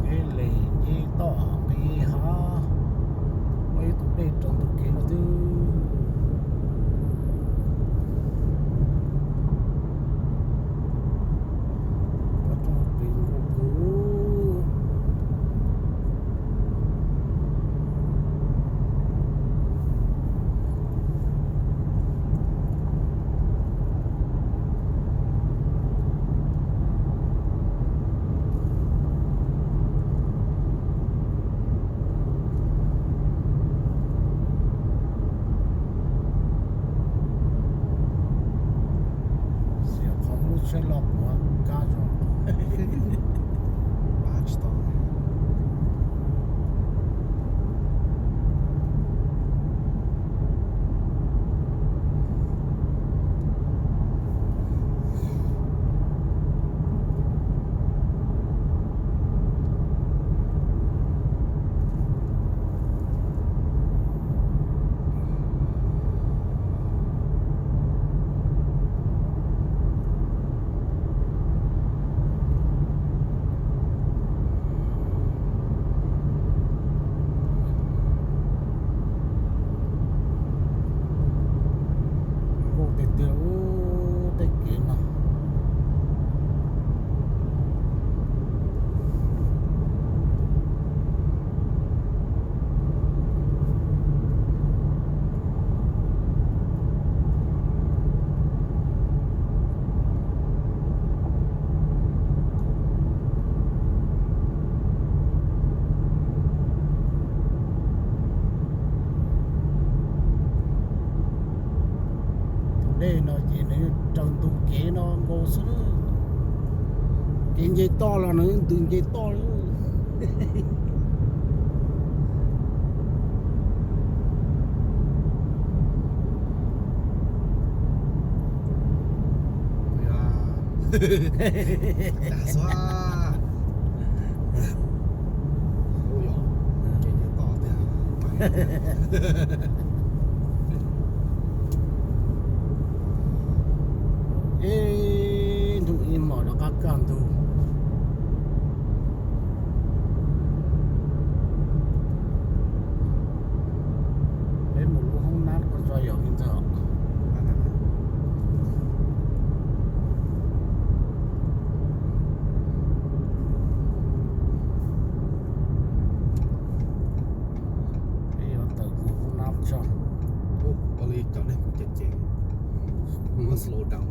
Kev lem nce toj nqis hav, muaj ib tug dej raws ntug kev no twb roob pem nkuj kub. Xiam qhov lub tsheb los kuv kab zoo. Pab tsis tau. Nkuj tiag tiag ub, tej kev no. Tus dej no ces nws raws ntug kev no nkaus xwb. Kev nce toj los nws ntws nce toj li. Ib ntus ib hmos rov qab kaj ntug. Peb mus lub hoob nab ko tso yom me ntxhais. Peb yuav tawm mus hoob nab tso. Ua li cov neeg kuv cem cem, muab slow down.